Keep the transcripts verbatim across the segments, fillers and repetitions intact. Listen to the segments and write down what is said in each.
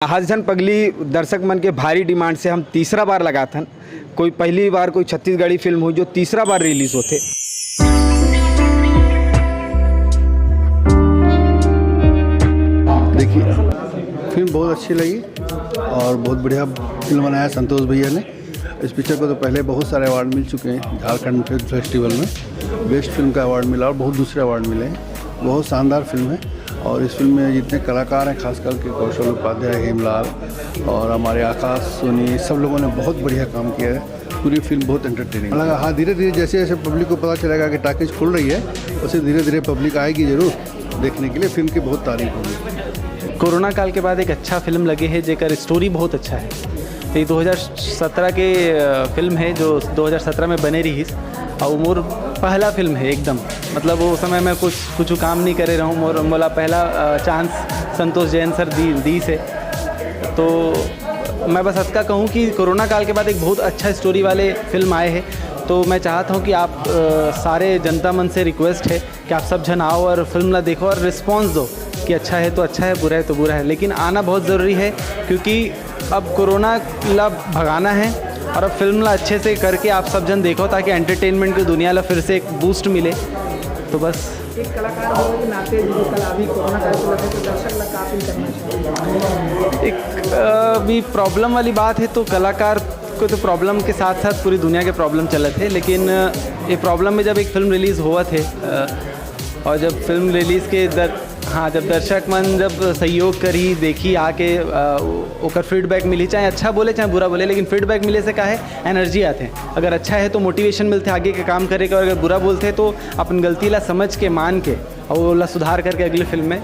हस झन पगली दर्शक मन के भारी डिमांड से हम तीसरा बार लगाथन। कोई पहली बार कोई छत्तीसगढ़ी फिल्म हो जो तीसरा बार रिलीज होथे। देखिए, फिल्म बहुत अच्छी लगी और बहुत बढ़िया फिल्म बनाया संतोष भैया ने। इस पिक्चर को तो पहले बहुत सारे अवार्ड मिल चुके हैं झारखंड फिल्म फेस्टिवल में, बेस्ट फिल्म का अवार्ड मिला और बहुत दूसरे अवार्ड मिले हैं। बहुत शानदार फिल्म है और इस फिल्म में जितने कलाकार हैं, खास करके कौशल उपाध्याय, हेमलाल और हमारे आकाश सोनी, सब लोगों ने बहुत बढ़िया काम किया है। पूरी फिल्म बहुत एंटरटेनिंग लगा। हाँ, धीरे धीरे जैसे जैसे पब्लिक को पता चलेगा कि टॉकीज खुल रही है, वैसे धीरे धीरे पब्लिक आएगी जरूर देखने के लिए। फिल्म की बहुत तारीफ होगी। कोरोना काल के बाद एक अच्छा फिल्म लगे है जेकर स्टोरी बहुत अच्छा है। तो ये दो हज़ार सत्रह के अ, फिल्म है जो दो हज़ार सत्रह में बने रहिस, और मोर पहला फिल्म है एकदम। मतलब वो समय मैं कुछ कुछ काम नहीं करे रहूँ, मोर मोला पहला चांस संतोष जैन सर दी दी से। तो मैं बस अतका कहूँ कि कोरोना काल के बाद एक बहुत अच्छा स्टोरी वाले फिल्म आए हैं। तो मैं चाहता हूँ कि आप अ, सारे जनता मन से रिक्वेस्ट है कि आप सब झन आओ और फिल्म ला देखो और रिस्पॉन्स दो कि अच्छा है तो अच्छा है, बुरा है तो बुरा है, लेकिन आना बहुत ज़रूरी है, क्योंकि अब कोरोना ला भगाना है और अब फिल्म ला अच्छे से करके आप सब झन देखो, ताकि एंटरटेनमेंट की दुनिया ला फिर से एक बूस्ट मिले। तो बस एक कलाकार होने के नाते जो कल अभी कोरोना काल चलत हे तो दर्शक ला का अपील करना चाहिए? एक अ, अभी प्रॉब्लम वाली बात है, तो कलाकार को तो प्रॉब्लम के साथ साथ पूरी दुनिया के प्रॉब्लम चलत है, लेकिन अ, ये प्रॉब्लम में जब एक फिल्म रिलीज होवत है अ, और जब फिल्म रिलीज के दर हाँ, जब दर्शक मन जब सहयोग करी, देखी आके अ, ओकर फीडबैक मिली, चाहे अच्छा बोले चाहे बुरा बोले, लेकिन फीडबैक मिले से का है, एनर्जी आते हैं। अगर अच्छा है तो मोटिवेशन मिलते आगे के काम करे के, और अगर बुरा बोलते हैं तो अपन गलती ला समझ के, मान के, और ओला सुधार करके अगले फिल्म में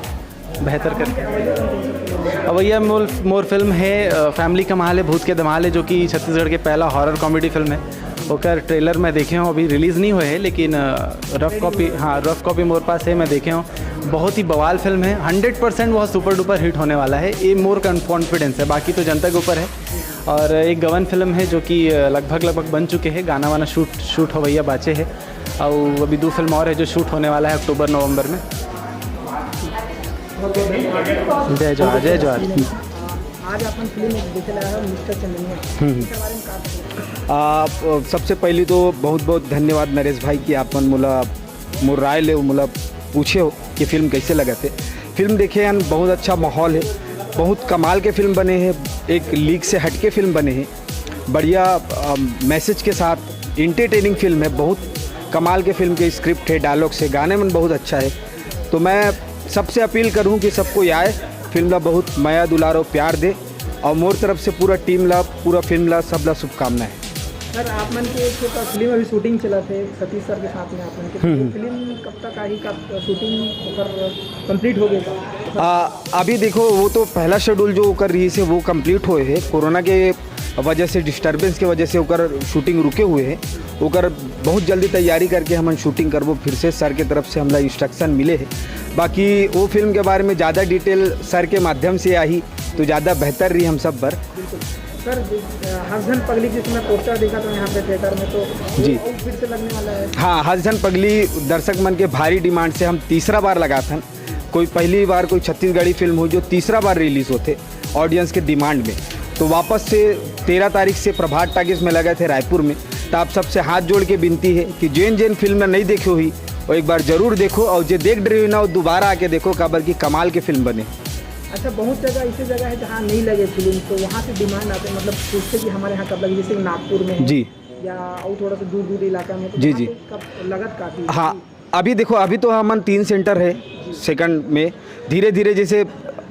बेहतर करके। अवैया मोर मोर फिल्म है अ, फैमिली कमाल है भूत के धमाल है, जो कि छत्तीसगढ़ के पहला हॉरर कॉमेडी फिल्म है। ओकर ट्रेलर मैं देखे हूँ, अभी रिलीज नहीं हुए है, लेकिन रफ कॉपी, हाँ, रफ कॉपी मोर पास है, मैं देखे हूँ। बहुत ही बवाल फिल्म है, हंड्रेड परसेंट बहुत सुपर डुपर हिट होने वाला है, ये मोर कॉन्फिडेंस है, बाकी तो जनता के ऊपर है। और एक गवन फिल्म है जो कि अ, लगभग लगभग बन चुके हैं, गाना वाना शूट शूट होवैया बाचे है, और अभी दो फिल्म और है जो शूट होने वाला है अक्टूबर नवंबर में। जय जोहार, जय जोहार। आज अपन फिल्म एक देखे ला है मिस्टर चंदनिया, हम्म। इसके बारे में का कहेंगे? आप सबसे पहली तो बहुत बहुत धन्यवाद नरेश भाई कि आप मन मोला मोर राय ले मोला पूछे हो कि फिल्म कैसे लगत हे। फिल्म देखे हन, बहुत अच्छा माहौल है, बहुत कमाल के फिल्म बने हैं, एक लीग से हटके फिल्म बने हैं, बढ़िया अम, मैसेज के साथ एंटरटेनिंग फिल्म है, बहुत कमाल के फिल्म के स्क्रिप्ट है, डायलॉग्स है, गाने मन बहुत अच्छा है। तो मैं सबसे अपील करूँ कि सब कोई आए, फिल्म ला बहुत मया दुलार और प्यार दे, और मोर तरफ से पूरा टीम ला, पूरा फिल्म ला, सब ला शुभकामनाएं। सर, आप मन के एक ठो फिल्म अभी शूटिंग चलत हे सतीश सर के साथ में, आप मन के तो फिल्म कब तक आही, कब शूटिंग ओकर कंप्लीट हो गए का? आ, अभी देखो, वो तो पहला शेड्यूल जो ओकर रिलीज है वो कंप्लीट हुए है, कोरोना के वजह से, डिस्टरबेंस के वजह से ओकर शूटिंग रुके हुए है। ओकर बहुत जल्दी तैयारी करके हमन शूटिंग करबो फिर से, सर के तरफ से हमला इंस्ट्रक्शन मिले है। बाकी वो फिल्म के बारे में ज़्यादा डिटेल सर के माध्यम से आही तो ज़्यादा बेहतर रही हम सब बर। सर, हस झन पगली जिसमें पोस्टर देखा था यहाँ पे थिएटर में, तो जी। वो फिर से लगने वाला है? हाँ, हस झन पगली दर्शक मन के भारी डिमांड से हम तीसरा बार लगाथन। कोई पहली बार कोई छत्तीसगढ़ी फिल्म हो जो तीसरा बार रिलीज होथे ऑडियंस के डिमांड में। तो वापस से तेरह तारीख से प्रभात टाकीज में लगे थे रायपुर में। तो आप सबसे हाथ जोड़ के विनती है कि जेन जेन फिल्म नहीं देखे हुई, वो एक बार जरूर देखो, और जे देख रहे हो ना, वो दोबारा आके देखो, काबर की कमाल के फिल्म बने। अच्छा, बहुत जगह ऐसी जगह है जहाँ नहीं लगे फिल्म, तो वहाँ से डिमांड आते हैं, मतलब पूछते कि हमारे यहाँ कब लगे, जैसे कि नागपुर में है जी। या और थोड़ा सा दूर दूर इलाका में, तो जी, वहाँ जी। पे कब लगत काफी? हाँ, अभी देखो, अभी तो हमन तीन सेंटर है सेकंड में। धीरे धीरे जैसे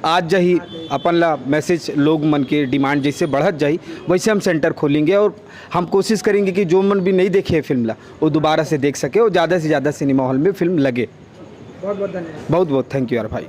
आज जाही अपन ला मैसेज, लोग मन के डिमांड जैसे बढ़त जाही, वैसे हम सेंटर खोलेंगे और हम कोशिश करेंगे कि जो मन भी नहीं देखे है फिल्म ला, वो दोबारा से देख सके और ज़्यादा से ज़्यादा सिनेमा हॉल में फिल्म लगे। बहुत बहुत धन्यवाद। बहुत बहुत थैंक यू यार भाई।